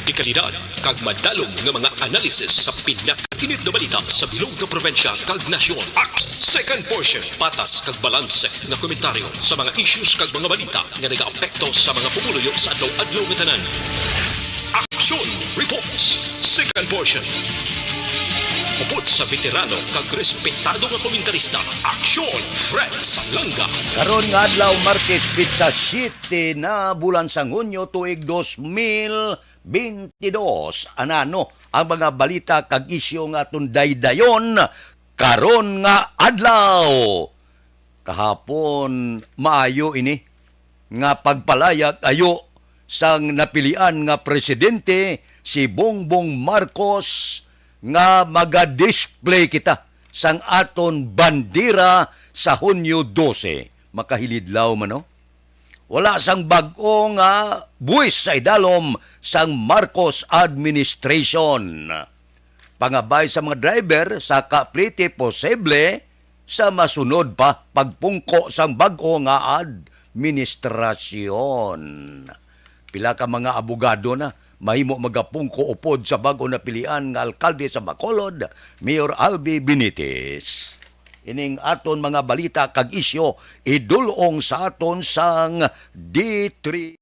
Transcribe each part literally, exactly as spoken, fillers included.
Dekalidad kag madalom nga mga analysis sa pinakainit nga balita sa bilog nga probinsya kag nasyon. Ak-, Second Portion, patas kag balanse nga komentaryo sa mga issues kag mga balita nga nagaapekto sa mga pumuluyo sa adlaw-adlaw nga tanan. Action Reports, Second Portion. Upod sa veterano kag respetado nga komentarista, Aksyon Fred Salanga. Karon nga adlaw, Martes, petsa siyete na, bulan sang Hunyo, tuig dos mil beintidos. Anano ang mga balita kag isyu nga aton daydayon karon nga adlaw? Kahapon, maayo ini nga pagpalayag ayo sang napilian nga presidente, si Bongbong Marcos, nga maga-display kita sang aton bandera sa Hunyo dose. Makahilidlaw man, no? Wala sang bag-o nga buwis sa idalom sang Marcos administration. Pangabay sa mga driver sa kaplete, posible sa masunod pa pagpungko sang bag-o nga administrasyon. Pila ka mga abogado na mahimo magapungko upod sa bag-o napilian nga alkalde sa Bacolod, Mayor Albi Benitez. Ining aton mga balita kag isyu idul-ong sa aton sang D three.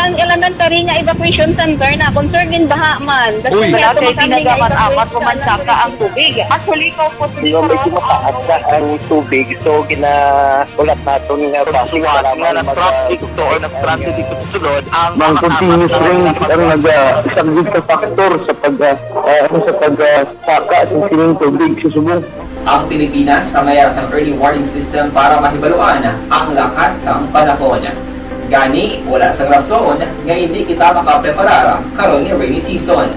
Ang elementary nga evacuation center na concern din baha man. Uy. Wala kay tinaga man amat o mansaka ang tubig. Actually, ikaw po, medyo mataas na ang tubig, so ginahulat naton nga basi nga nag-traffic to or nag-traffic dito sa sulod ang mga continuous rain ang nagasaglit sa factor sa pag, ah, ah, ano, sa pag, ah, saka sa sining tubig sa subong. Ang Pilipinas ang mayara sang early warning system para mahibaluan ang lakat sang panahon. Gani, wala sang rason nga hindi kita makapreparar karon nga rainy season.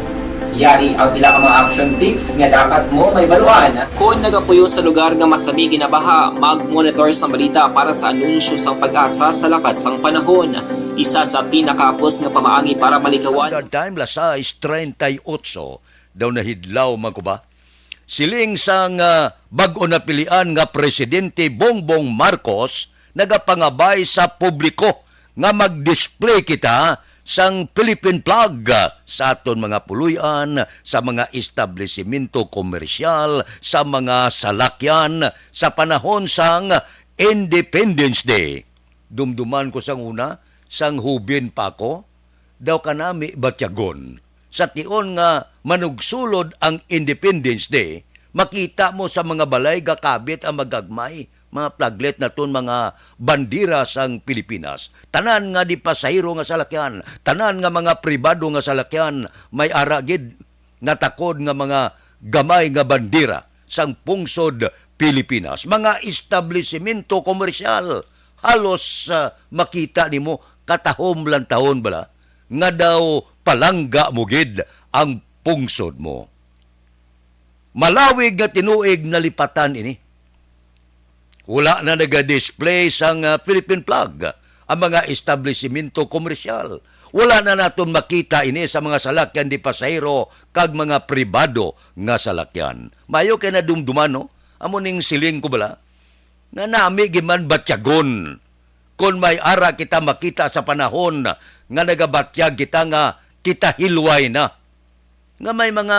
Yari ang pila ka mga action tips nga dapat mo mahibaluan. Kon nagapuyo sa lugar nga masami ginabaha, mag-monitor sang balita para sa anunsyo sang PAGASA sa lakat sang panahon. Isa sa pinakahapos nga pamaagi para malikawan. Standard time, las sais treinta y ocho. Daw nahidlaw man ko ba? Siling sang, ah, bag-o napilian nga Presidente Bongbong Marcos, nagapangabay sa publiko nga mag-display kita sang Philippine flag, ah, sa aton mga puloy-an, sa mga establisimento komersyal, sa mga salakyan, sa panahon sang Independence Day. Dumduman ko sang una, sang hubin pa ako, daw kanami batyagon. Sa tion nga manugsulod ang Independence Day, makita mo sa mga balay gakabit ang magagmay, mga flaglet naton, mga bandera sang Pilipinas. Tanan nga di pasahero nga salakyan, tanan nga mga pribado nga salakyan, may ara gid natakod nga mga gamay nga bandera sang pungsod Pilipinas. Mga establisimento komersyal, halos, ah, makita nimo katahom lang taon bala nga daw palangga mo gid ang pungsod mo. Malawig nga tinuig nalipatan ini. Wala na naga-display sang, ah, Philippine flag ang mga establisimento komersyal. Wala na naton makita ini sa mga salakyan di pasahero kag mga pribado nga salakyan. Mayo kay nadumduman, no? Amo ning siling ko bala, nga nami gid man batyagon kon may ara kita makita sa panahon nga nagabatyag kita nga kita hilway na, nga may mga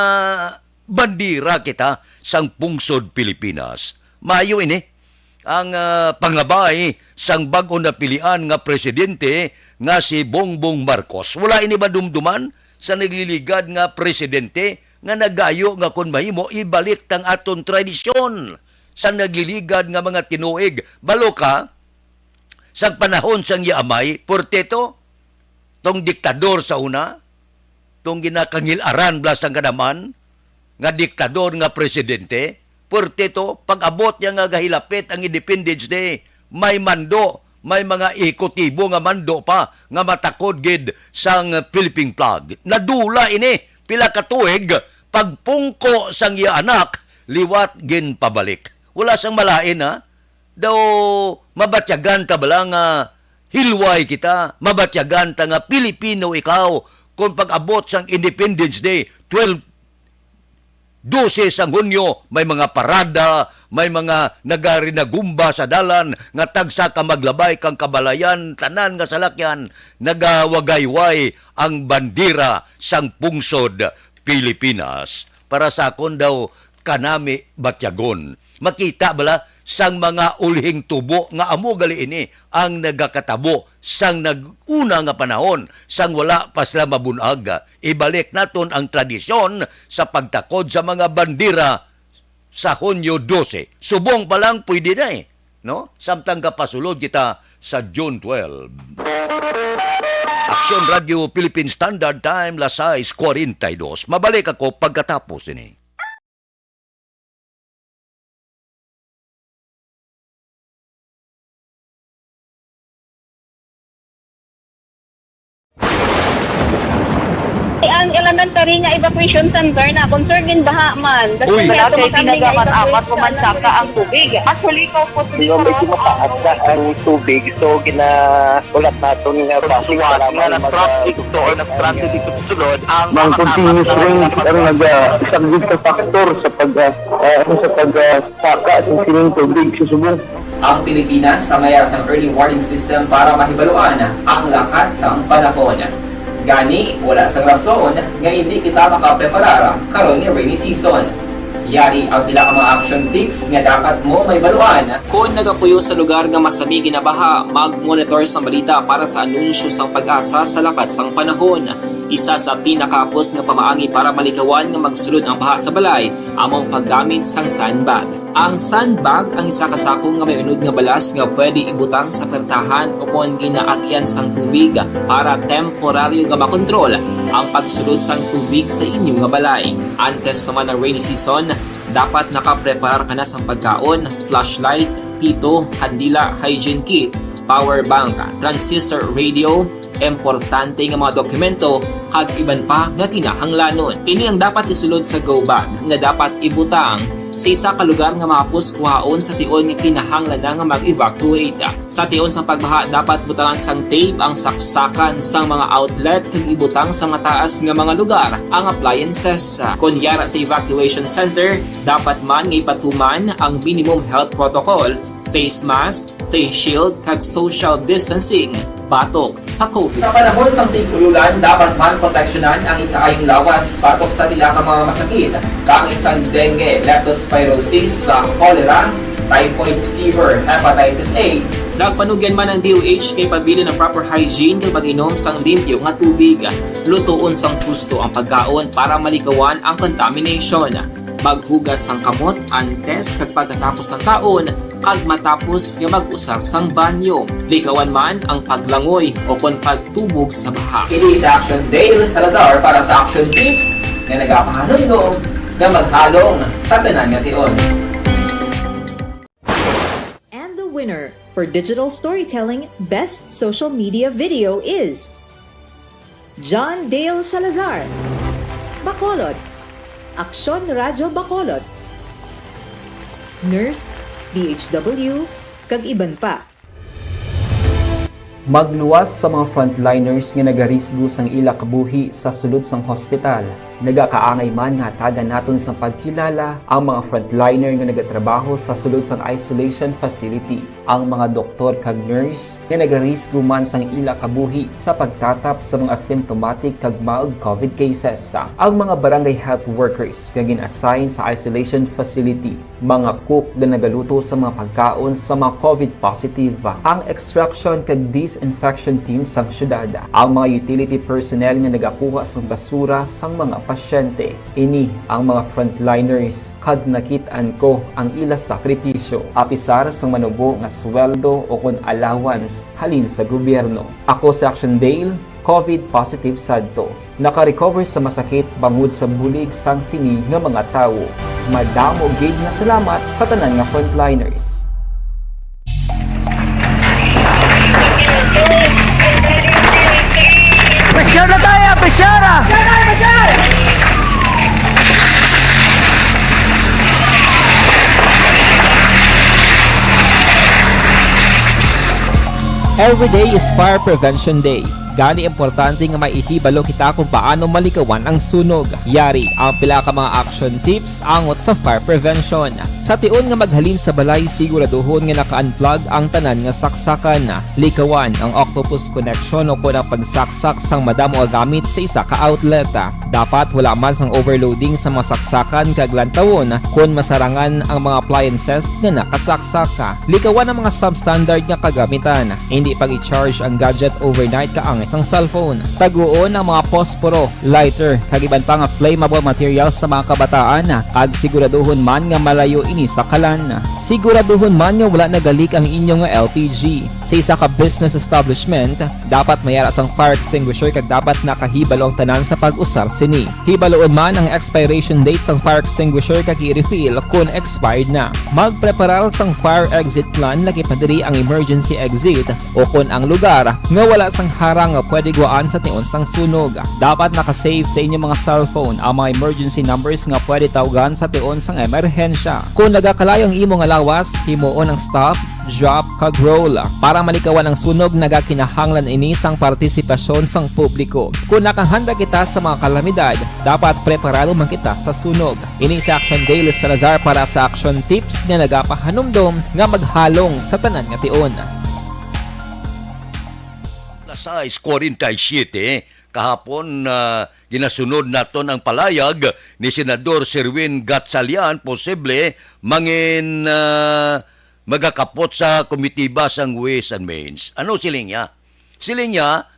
bandera kita sang pungsod Pilipinas. Maayo ini ang, ah, pangabay sang bag-o napilian nga presidente nga si Bongbong Marcos. Wala ini madumduman sa nagliligad nga presidente nga nagayo nga kon mahimo ibalik tang aton tradisyon sa nagliligad nga mga tinuig. Balo ka, sang panahon sang iya amay, porte to, tong diktador sa una, tong ginakangil-aran bala sang kadam-an nga diktador nga presidente, porte to, pag-abot niya nga gahilapit ang Independence Day, may mando, may mga ehekutibo nga mando pa nga matakod gid sang Philippine flag. Nadula ini pila ka tuig, pagpungko sang iya anak, liwat ginpabalik. Wala sang malain, ha? Daw mabatyagan ta bala nga hilway kita, mabatyagan ta nga Pilipino ikaw, kung pag-abot sang Independence Day, twelve dose sang Hunyo, may mga parada, may mga nagarinagumba sa dalan nga tagsa ka maglabay kang kabalayan, tanan nga salakyan nagawagayway ang bandera sang pungsod Pilipinas. Para sa akon daw, kanami batyagon. Makita bala sang mga ulhing tubo nga amo gali ini ang nagakatabo sang nag-una nga panahon, sang wala pa sila mabun-ag. Ibalik naton ang tradisyon sa pagtakod sa mga bandera sa Hunyo dose. Subong pa lang, pwede na eh, no? Samtang gapasulod kita sa June twelve. Aksyon Radio Philippine Standard Time, las sais cuarenta y dos. Mabalik ako pagkatapos ini. Ang elementary nga evacuation center na concerned in baha man. Uy. Wala kay tinaga man, amat ko man saka ang tubig. Actually, ikaw po, di ba, medyo mataas na ang tubig. So, gina-, ulat naton nga basi nga na-traffic to or na-stranded dito sa sulod ang mga continuous rain ang naga-, isa gid ka factor sa pag, ah, ah, ano, sa pag, ah, saka sa sining tubig sa subong. Ang Pilipinas sa mayar sang early warning system para mahibaluan ang lakat sang panahon. Gani, wala sang rason nga indi kita makapreparar karon nga rainy season. Yari ang pila ka mga action tips nga dapat mo mahibaluan. Kon nagapuyo sa lugar nga masami ginabaha, mag-monitor sang balita para sa anunsyo sang PAGASA sa lakat sang panahon. Isa sa pinakahapos nga pamaagi para malikawan nga magsulod ang baha sa balay amo ang paggamit sang sandbag. Ang sandbag ang isa ka sako nga may unod nga balas nga pwede ibutang sa pertahan o kon ginaagyan sang tubig para temporaryo nga makontrol ang pagsulod sang tubig sa inyo nga balay. Antes pa man ang rainy season, dapat nakapreparar ka na sang pagkaon, flashlight, pito, kandila, hygiene kit, power bank, transistor radio, importante nga mga dokumento, kag iban pa nga kinahanglanon. Ini ang dapat isulod sa go bag nga dapat ibutang sa isa ka lugar nga mahapos kuhaon sa tion nga kinahanglan na nga mag-evacuate. Sa tion sang pagbaha, dapat butangan sang tape ang saksakan sang mga outlet kag ibutang sa mataas nga mga lugar ang appliances. Kon yara sa evacuation center, dapat man nga ipatuman ang minimum health protocol, face mask, face shield, kag social distancing batok sa COVID. Sa panahon sang tig-ululan, dapat man proteksyonan ang ikaayong lawas batok sa pila ka mga masakit, kaangay sang dengue, leptospirosis, sa cholera, typhoid fever, hepatitis A. Nagpanugyan man ang D O H nga ipabilin ang proper hygiene kag pag-inom sang limpyo nga tubig. Lutoon sang husto ang pagkaon para malikawan ang contamination. Maghugas sang kamot antes kag pagkatapos sang kaon, kag matapos nga mag-usar sang banyo. Likawan man ang paglangoy o kon pagtubog sa baha. Kini si Action Dale Salazar para sa Action Tips nga nagapahanumdom nga maghalong sa tanan nga tion. And the winner for digital storytelling best social media video is John Dale Salazar, Bacolod, Aksyon Radyo Bacolod, Nurse, D H W, kag iban pa. Magluwas sa mga frontliners nga nagarisgo sang ila kabuhi sa sulod sang hospital. Nagakaangay man nga hatagan naton sang pagkilala ang mga frontliner nga nagatrabaho sa sulod sang isolation facility, ang mga doktor kag nurse nga nagarisgo man sang ila kabuhi sa pagtatap sa mga asymptomatic kag mild COVID cases, ang mga barangay health workers nga gin-assign sa isolation facility, mga cook nga nagaluto sa mga pagkaon sa mga COVID positive, ang extraction kag disinfection team sang syudad, ang mga utility personnel nga nagakuha sang basura sang mga pasyente. Ini ang mga frontliners, kag nakit-an ko ang ila sakripisyo, apisar sang manubo nga sweldo o kon allowance halin sa gobyerno. Ako si Action Dale, COVID positive sadto. Naka-recover sa masakit bangod sa bulig sang sini nga mga tawo. Madamo gid nga salamat sa tanan nga frontliners. Pressure na tayo! Pressure na! Every day is Fire Prevention Day. Gani, importante nga may ihibalo kita kung paano malikawan ang sunog. Yari ang pila ka mga action tips angot sa fire prevention. Sa tion nga maghalin sa balay, siguraduhon nga naka-unplug ang tanan nga saksakan. Likawan ang octopus connection o kon ang pagsaksak sang madamo nga gamit sa isa ka outlet. Dapat wala man sang overloading sa mga saksakan kag lantawon kon masarangan ang mga appliances nga nakasaksak. Likawan ang mga substandard nga kagamitan. Hindi pag-i-charge ang gadget overnight kaangay sang cellphone. Taguon ang mga posporo, lighter, kag iban pa nga flammable materials sa mga kabataan, kag siguraduhon man nga malayo ini sa kalan. Siguraduhon man nga wala nagalik ang inyo nga L P G. Sa isa ka business establishment, dapat may ara sang fire extinguisher kag dapat nakahibalo ang tanan sa pag-usar sini. Hibaloon man ang expiration date sang fire extinguisher kag i-refill kon expired na. Magpreparar sang fire exit plan, laki pa diri ang emergency exit o kon ang lugar nga wala sang harang nga pwede gwaan sa tion sang sunog. Dapat naka-save sa inyo mga cellphone ang mga emergency numbers nga pwede tawgan sa tion sang emerhensya. Kon nagakalayo ang imo nga lawas, himuon ang stop, drop, kag roll. Para malikawan ang sunog, nagakinahanglan ini sang partisipasyon sang publiko. Kon nakahanda kita sa mga kalamidad, dapat preparado man kita sa sunog. Ini si Action Dale Salazar para sa Action Tips nga nagapahanumdom nga maghalong sa tanan nga tion. Alas sais kwarenta y siyete kahapon, ah, ginasunod naton ang palayag ni Senador Sherwin Gatchalian, posible mangin, ah, magakapot sa komitiba sang Ways and Means. Ano siling niya? Siling niya,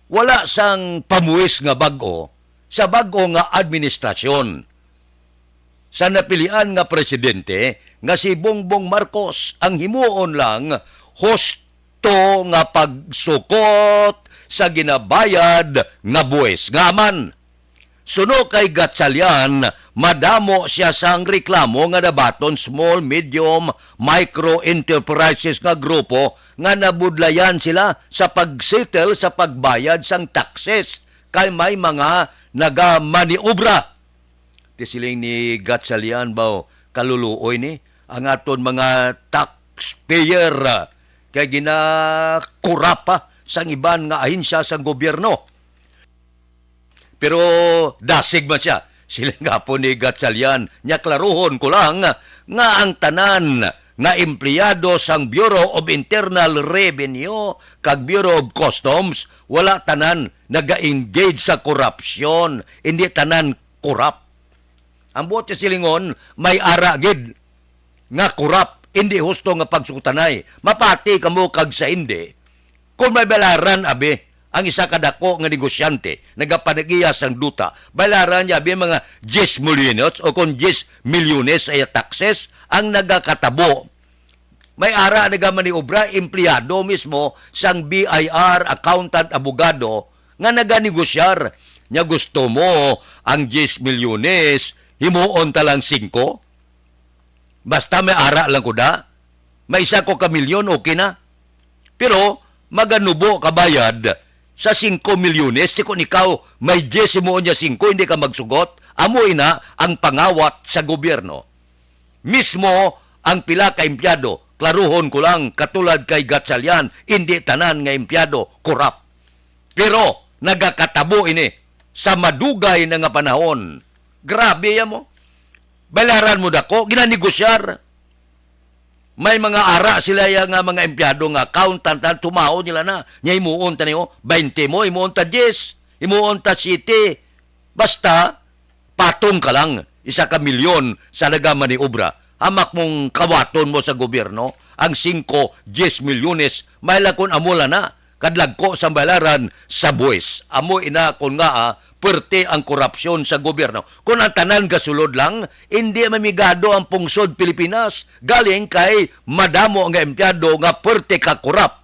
wala sang pamuwis nga bag-o sa bag-o nga administrasyon. Sa napilian nga presidente nga si Bongbong Marcos, ang himuon lang husto nga pagsukot sa ginabayad nga buwis. Nga man, suno kay Gatchalian, madamo siya sang reklamo nga nabaton small, medium, micro enterprises nga grupo nga nabudlayan sila sa pag-settle sa pagbayad sang taxes kay may mga nagamaniobra. Ti siling ni Gatchalian, baw, kaluluoy ni ang aton mga taxpayer, ah, kay ginakurap pa sang iban nga ahensya sang gobyerno. Pero dasig man siya. Siling gapon ni Gatchalian, nya klaruhon ko lang nga ang tanan nga empleyado sang Bureau of Internal Revenue kag Bureau of Customs, wala tanan naga-engage sa korupsyon, hindi tanan korap. Ang buot silingon, may ara gid nga korap, hindi husto nga pagsutanay. Mapati kamo kag sa hindi. Kung may baylaran, abi, ang isa ka dako nga negosyante, nagapanag-iya sang duta, baylaran niya, abi, mga diyes milyones o kung diyes milyones sa iya taxes ang nagakatabo. May ara nagamaniobra, empleyado mismo sang B I R, accountant, abogado, nga naganegosyar. Nya gusto mo ang diyes milyones, himuon ta lang singko? Basta may ara lang ko da. May isa ko ka milyon, okay na. Pero maganubo ka bayad sa singko milyones, ti kon ikaw may diyes, himuon niya singko, hindi ka magsugot. Amo ina ang pangawat sa gobyerno. Mismo ang pila ka empleyado, klaruhon ko lang, katulad kay Gatchalian, hindi tanan nga empleyado korap. Pero nagakatabo ini sa madugay na nga panahon. Grabe ya mo. Baylaran mo dako, ginanegosyar. May mga ara sila ya nga mga empleyado nga accountant, ang tumaon nila na, nya himuon ta nimo, twenty mo, himuon ta diyes, himuon ta siyete. Basta, patong ka lang, isa ka milyon sa nagamaniobra. Hamak mong kawaton mo sa gobyerno, ang singko, diyes milyones, may lakon amo la na, kadlagko sa baylaran sa buwis. Amo ina kon ngaa, perte ang korupsyon sa gobyerno. Kon ang tanan gasulod lang, hindi mamigado ang pungsod Pilipinas, galing kay madamo nga empleyado nga perte ka korap.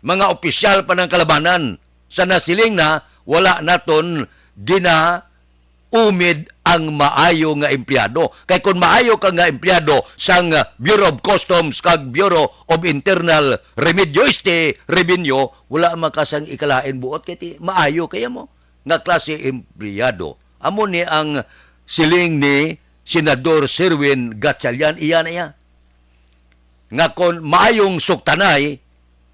Mga opisyal pa ng kalabanan, sa nasiling na, wala naton ginaumid ang maayo nga empleyado. Kay kung maayo ka nga empleyado sang Bureau of Customs kag Bureau of Internal Remedyo, este, Revenue, wala man ka sang ikalain buot kay ti, maayo kaya mo nga klase empleyado. Amo ni ang siling ni Senador Sherwin Gatchalian, iya na iya. Nga kon maayong suktanay,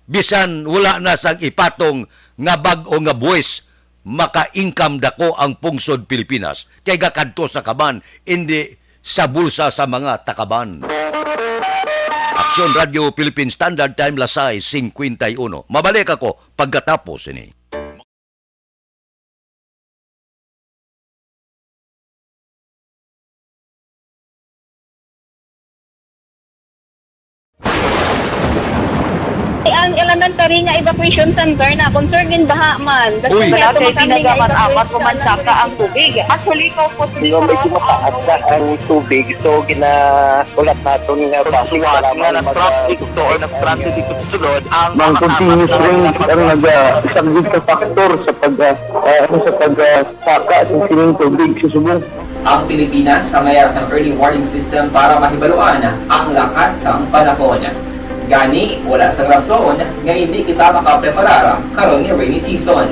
Bisan wala na sang ipatong nga bag-o nga buwis, maka-income dako ang pungsod Pilipinas kay gakadto sa kaban, indi sa bulsa sa mga takaban. Aksyon Radyo Philippine Standard Time, las sais cincuenta y uno. Mabalik ako pagkatapos ini. Ang elementary nga evacuation center na concern gin baha man. Uy. Kay pinagamat-amat ko man saka ang tubig. Actually, ko po. Medyo mataas na ang tubig, so gina-, ulat naton nga basi nga nag-traffic dito or nag-traffic dito sa sulod ang mga continuous rains ang nag-, ah, isang big factor sa pag, ah, ah, ano, sa pag, ah, saka sa sining tubig sa subong. Ang Pilipinas ang may sang early warning system para mahibaluan ang lakat sang panahon. Gani, wala sang rason nga hindi kita makapreparar karon ni rainy season.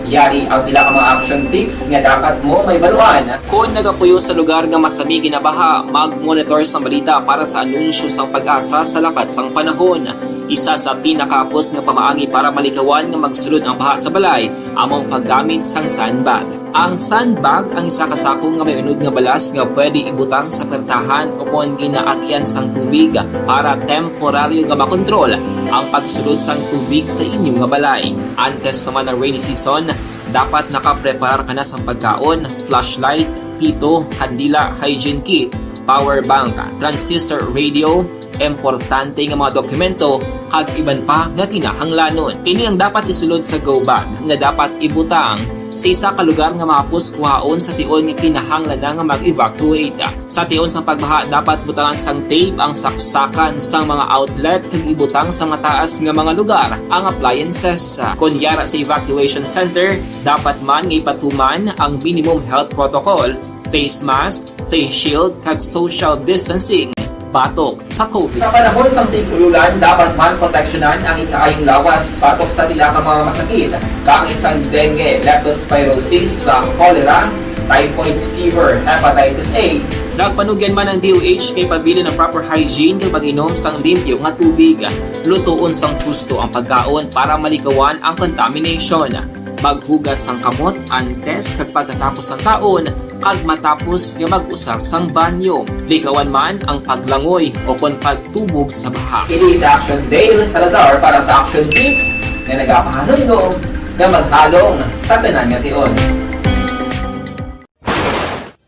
Yari ang pila ka mga action tips nga dapat mo mahibaluan. Kon nagapuyo sa lugar nga masami ginabaha, mag-monitor sa balita para sa anunsyo sang PAGASA sa lakat sang panahon. Isa sa pinakahapos nga pamaagi para malikawan nga magsulod ang baha sa balay amo ang paggamit sang sandbag. Ang sandbag ang isa ka sako nga may unod nga balas nga pwede ibutang sa pertahan o kon ginaagian sang tubig para temporaryo nga makontrol ang pagsulod sang tubig sa inyo nga balay. Antes pa man ang rainy season, dapat nakapreparar ka na sang pagkaon, flashlight, pito, kandila, hygiene kit, power bank, transistor radio, importante nga mga dokumento, kag iban pa nga kinahanglanon. Ini ang dapat isulod sa go bag nga dapat ibutang sa isa ka lugar nga mahapos kuhaon sa tion nga kinahanglan na nga mag-evacuate. Sa tion sang pagbaha, dapat butangan sang tape ang saksakan sang mga outlet kag ibutang sa mataas nga mga lugar ang appliances. Kon yara sa evacuation center, dapat man nga ipatuman ang minimum health protocol, face mask, face shield, kag social distancing batok sa COVID. Sa panahon sang tig-ululan, dapat man proteksyonan ang ikaayong lawas batok sa pila ka mga masakit, kaangay sang dengue, leptospirosis, sa cholera, typhoid fever, hepatitis A. Nagpanugyan man ang D O H nga ipabilin ang proper hygiene kag pag-inom sang limpyo nga tubig. Lutoon sang husto ang pagkaon para malikawan ang contamination. Maghugas sang kamot antes kag pagkatapos sang kaon kag matapos nga mag-usar sang banyo. Likawan man ang paglangoy o kon pagtubog sa baha. Ini si Action Dale Salazar para sa Action Tips nga nagapahanumdom nga maghalong sa tanan nga tion.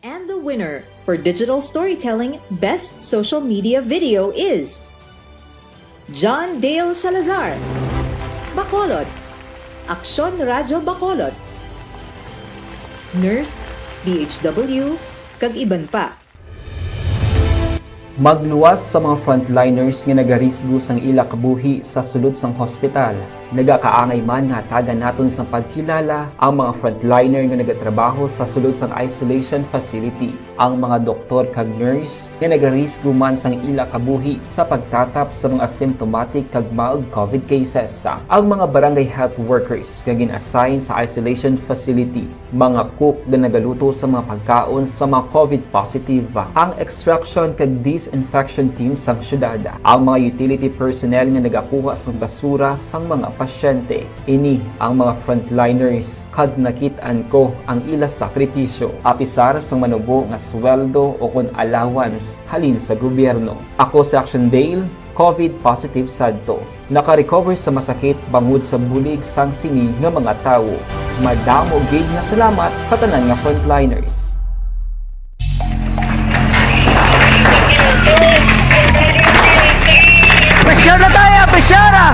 And the winner for digital storytelling best social media video is John Dale Salazar, Bacolod, Aksyon Radyo Bacolod, Nurse, D H W, kag iban pa. Magluwas sa mga frontliners nga nagarisgo sang ila kabuhi sa sulod sang hospital. Nagakaangay man nga hatagan naton sang pagkilala ang mga frontliner nga nagatrabaho sa sulod sang isolation facility, ang mga doktor kag nurse nga nagarisgo man sang ila kabuhi sa pagtatap sa mga asymptomatic kag mild COVID cases, ang mga barangay health workers nga gin-assign sa isolation facility, mga cook nga nagaluto sa mga pagkaon sa mga COVID positive, ang extraction kag disinfection team sang syudad, ang mga utility personnel nga nagakuha sang basura sang mga pasyente. Ini ang mga frontliners, kag nakit-an ko ang ila sakripisyo, apisar sang manubo nga sweldo o kon allowance halin sa gobyerno. Ako si Action Dale, COVID positive sadto. Naka-recover sa masakit bangod sa bulig sang sini nga mga tawo. Madamo gid nga salamat sa tanan nga frontliners. Pressure na tayo! Pressure na!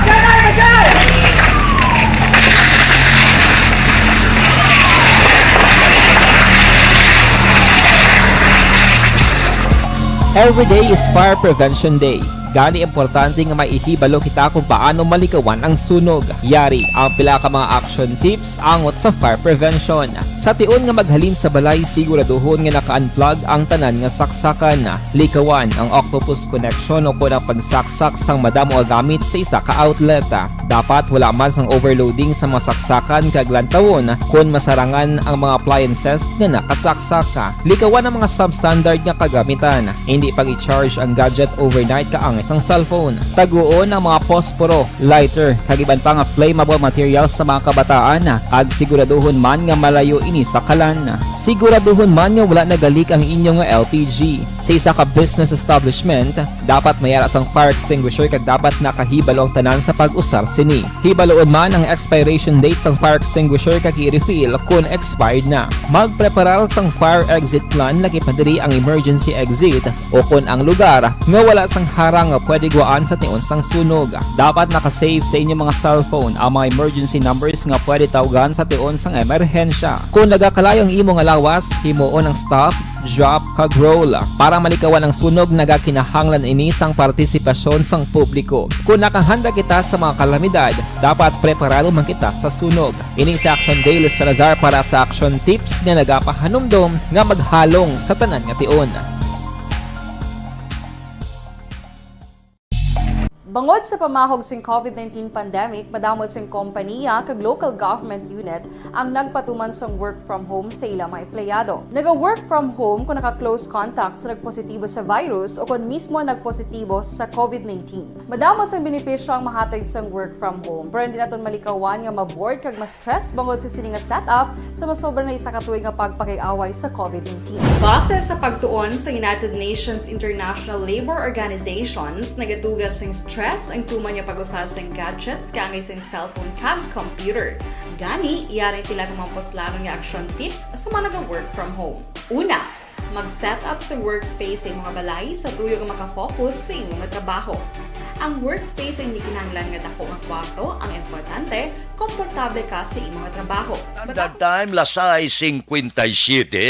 Every day is Fire Prevention Day. Gani, importante nga maihibalo kita kung paano malikawan ang sunog. Yari ang pila ka mga action tips angot sa fire prevention. Sa tion nga maghalin sa balay, siguraduhon nga naka-unplug ang tanan nga saksakan. Likawan ang octopus connection o kon ang pagsaksak sang madamo nga gamit sa isa ka outlet. Dapat wala man sang overloading sa mga saksakan kag lantawon kon masarangan ang mga appliances nga nakasaksak. Likawan ang mga substandard nga kagamitan. Indi pag-i-charge ang gadget overnight kaang May isang cellphone. Taguon ang mga posporo, lighter, kag iban pa nga flammable materials sa mga kabataan, kag siguraduhon man nga malayo ini sa kalan. Siguraduhon man nga wala nagalik ang inyo nga L P G. Sa isa ka business establishment, dapat may ara sang fire extinguisher kag dapat nakahibalo ang tanan sa pag-usar sini. Hibaluon man ang expiration date sang fire extinguisher kag i-refill kon expired na. Magpreparar sang fire exit plan, lakip na diri ang emergency exit, o kon ang lugar nga wala sang harang nga pwede guwaan sa tion sang sunog. Dapat naka-save sa inyo mga cellphone ang mga emergency numbers nga pwede tawgan sa tion sang emerhensya. Kung nagakalayo ang imo nga lawas, himuon ang stop, drop, kag roll. Para malikawan ang sunog, nagakinahanglan ini sang partisipasyon sang publiko. Kung nakahanda kita sa mga kalamidad, dapat preparado man kita sa sunog. Ini si Action Dale Salazar para sa Action Tips nga nagapahanumdom nga maghalong sa tanan nga tion. Bangod sa pamahog sing covid nineteen pandemic, madamo sing kompaniya kag local government unit ang nagpatuman sang work from home sa ila mga empleyado. Naga-work from home kung naka-close contact sa nagpositibo sa virus o kon mismo nagpositibo sa covid nineteen. Madamo sang benepisyo ang mahatag sang work from home, pero hindi naton malikawan nga ma-bored kag ma-stress bangod sa sini nga setup sa masobra na isa ka tuig nga pagpakig-away sa covid nineteen. Base sa pagtuon sa United Nations International Labour Organizations, nagaduga sing stress ang tuman nga pag-usa sing gadgets kaangay sing cellphone kag computer. Gani, yari ang pila ka mga puslanon nga action tips sa mga naga-work from home. Una, mag-set up sa workspace sa imong balay sa tuyo nga maka-focus sa imong trabaho. Ang workspace ay hindi kinahanglan nga dako nga kwarto, ang importante, komportable ka sa imong trabaho. Standard Time, las sais cincuenta y siete,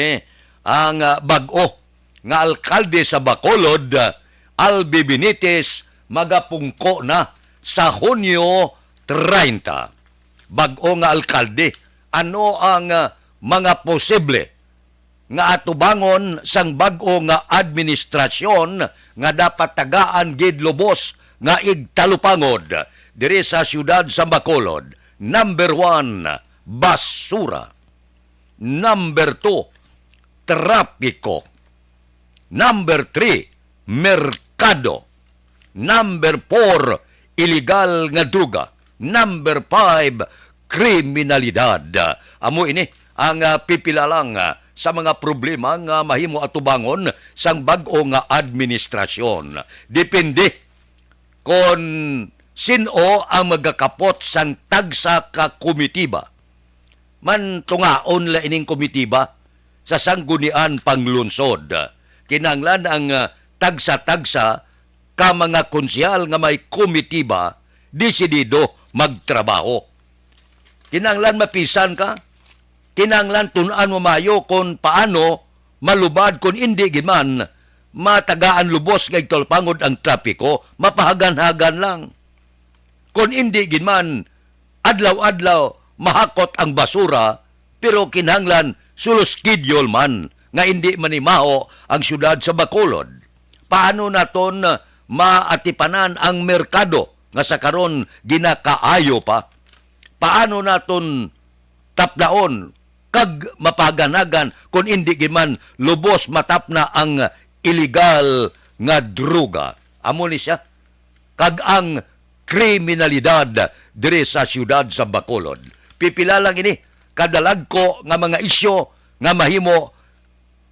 ang, ah, bag-o nga alkalde sa Bacolod, ah, Albi Benitez, magapungko na sa Hunyo treinta. Bag-o nga alkalde, ano ang, ah, mga posible nga atubangon sang bag-o nga administrasyon nga dapat tagaan gid lubos nga igtalupangod diri sa siyudad sa Bacolod? Number one, basura. Number two, trapiko. Number three, merkado. Number four, iligal nga droga. Number five, kriminalidad. Amo ini ang, ah, pipila lang, ah, sa mga problema nga mahimo atubangon sang bag-o nga administrasyon. Depende kon sin-o ang magakapot sang tagsa ka komitiba. Man tungaon la ining komitiba sa Sangguniang Panglungsod. Kinahanglan ang, ah, tagsa-tagsa ka mga konsehal nga may komitiba desidido magtrabaho. Kinahanglan mapisan ka. Kinahanglan tun-an mo maayo kon paano malubad, kon indi gid man matagaan lubos nga igtalupangod ang trapiko, mapahagan-hagan lang. Kon indi gid man adlaw-adlaw mahakot ang basura, pero kinahanglan sulo schedule man nga indi manimaho ang siyudad sa Bacolod. Paano naton maatipanan ang merkado nga sa karon ginakaayo pa? Paano naton tapdaon kag mapaganagan kon indi gid man lubos matapna ang iligal nga droga? Amo ni sia. Kag ang kriminalidad diri sa siyudad sa Bacolod. Pipila lang ini kadalagko nga mga isyu nga mahimo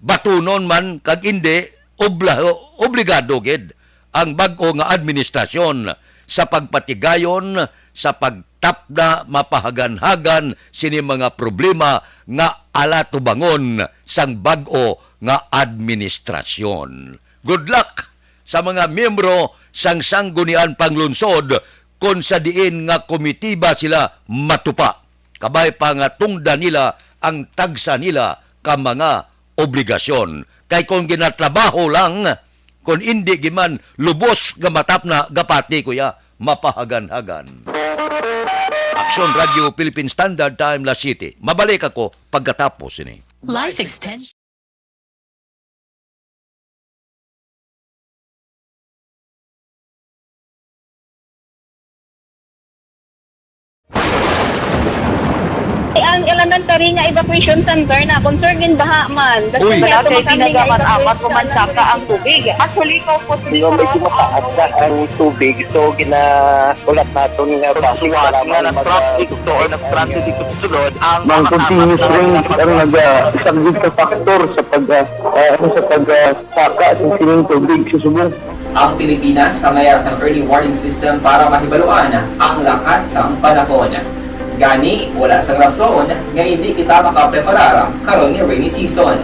batunon man kag indi, obla-, obligado gid ang bag-o nga administrasyon sa pagpatigayon, sa pagtapna mapahaganhagan sini mga problema nga alatubangon sang bag-o nga administrasyon. Good luck sa mga miyembro sang Sangguniang Panglungsod kon sa diin nga komitiba sila matupa. Kabay pa nga tungdan nila ang tagsa nila ka mga obligasyon. Kay kon ginatrabaho lang, kon indi gid man lubos nga matapna, gapati, kuya, mapahaganhagan. Aksyon Radio Philippine Standard Time, La City. Mabalik ako pagkatapos ini. Life extension. Ang elementary nga evacuation center na concern gin baha man. Uy. Wala kay ginagamat-amat o mansaka ang tubig. Actually, ikaw po, medyo mataas na ang tubig, so gina-, ulat naton nga basi nga mag-, nag-traffic to or nag-traffic dito sa sulod ang mga continuous rain ang nag-, ah, isang big factor sa pag, ah, ah, ano, sa pag, ah, saka sa sining tubig sa subong. Ang Pilipinas sa may sang early warning system para mahibaluan ang lakat sang panahon. Gani, wala sang rason nga hindi kita makapreparar karon nga rainy season.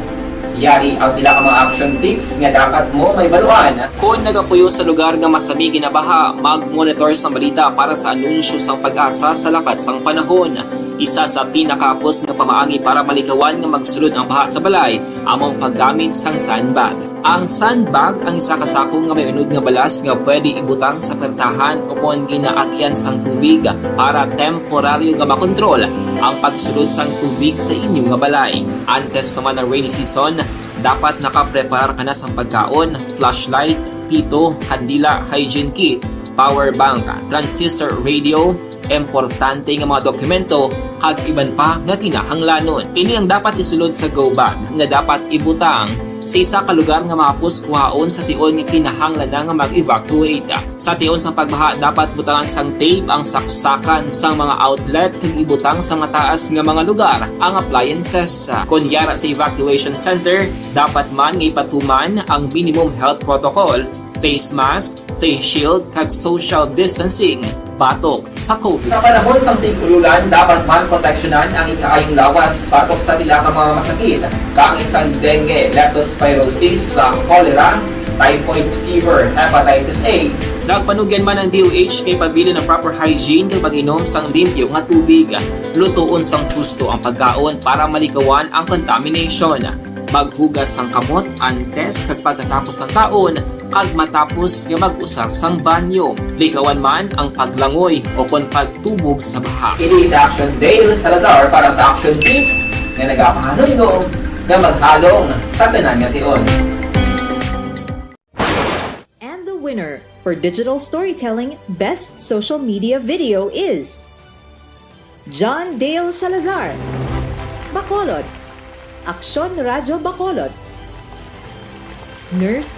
Yari ang pila ka mga action tips nga dapat mo mahibaluan. Kon nagapuyo sa lugar nga masami ginabaha, mag-monitor sang balita para sa anunsyo sang PAGASA sa lakat sang panahon. Isa sa pinakahapos nga pamaagi para malikawan nga magsulod ang baha sa balay amo ang paggamit sang sandbag. Ang sandbag ang isa ka sako nga may unod nga balas nga pwede ibutang sa pertahan o kon ginaagyan sang tubig para temporaryo nga makontrol ang pagsulod sang tubig sa inyo nga balay. Antes pa man ang rainy season, dapat nakapreparar ka na sang pagkaon, flashlight, pito, kandila, hygiene kit, power bank, transistor radio, importante nga mga dokumento, kag iban pa nga kinahanglanon. Ini ang dapat isulod sa go bag nga dapat ibutang sa isa ka lugar nga mahapos kuhaon sa tion nga kinahanglan na nga mag-evacuate. Sa tion sang pagbaha, dapat butangan sang tape ang saksakan sang mga outlet kag ibutang sa mataas nga mga lugar ang appliances. Kon yara sa evacuation center, dapat man nga ipatuman ang minimum health protocol, face mask, face shield, kag social distancing batok sa COVID. Sa panahon sang tig-ululan, dapat man proteksyonan ang ikaayong lawas batok sa pila ka mga masakit, kaangay sang dengue, leptospirosis, sa cholera, typhoid fever, hepatitis A. Nagpanugyan man ang D O H nga ipabilin ang proper hygiene kag pag-inom sang limpyo nga tubig, lutoon sang husto ang pagkaon para malikawan ang contamination. Maghugas sang kamot antes kag pagkatapos sang kaon, kag matapos nga mag-usar sang banyo. Likawan man ang paglangoy o kon pagtubog sa baha. Ini si Action Dale Salazar para sa Action Tips nga nagapahanumdom nga maghalong sa tanan nga tion. And the winner for digital storytelling best social media video is John Dale Salazar, Bacolod, Aksyon Radyo Bacolod, Nurse,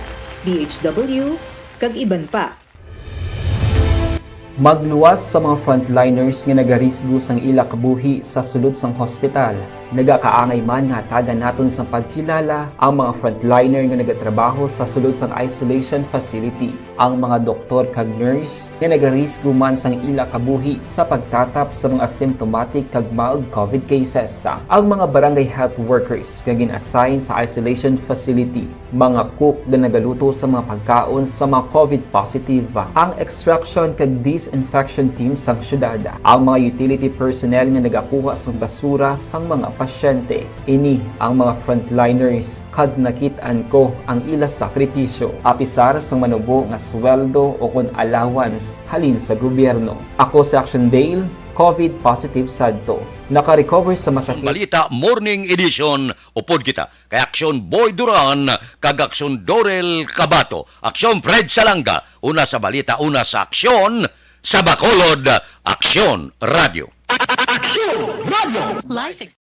D H W, kag iban pa. Magluwas sa mga frontliners nga nagarisgo sang ila kabuhi sa sulod sang hospital. Nagakaangay man nga hatagan naton sang pagkilala ang mga frontliner nga nagatrabaho sa sulod sang isolation facility, ang mga doktor kag nurse nga nagarisgo man sang ila kabuhi sa pagtatap sa mga asymptomatic kag mild COVID cases, ang mga barangay health workers nga gin-assign sa isolation facility, mga cook nga nagaluto sa mga pagkaon sa mga COVID positive, ang extraction kag disinfection team sang syudad, ang mga utility personnel nga nagakuha sang basura sang mga pasyente. Ini ang mga frontliners, kag nakit-an ko ang ila sakripisyo, apisar sang manubo nga sweldo o kon allowance halin sa gobyerno. Ako si Action Dale, COVID positive sadto. Naka-recover sa masakit. Balita Morning Edition, upod kita kay Aksyon Boy Duran kag Aksyon Dorel Cabato, Aksyon Fred Salanga, una sa balita, una sa aksyon, sa Bacolod, Aksyon Radio. Aksyon Radio. Life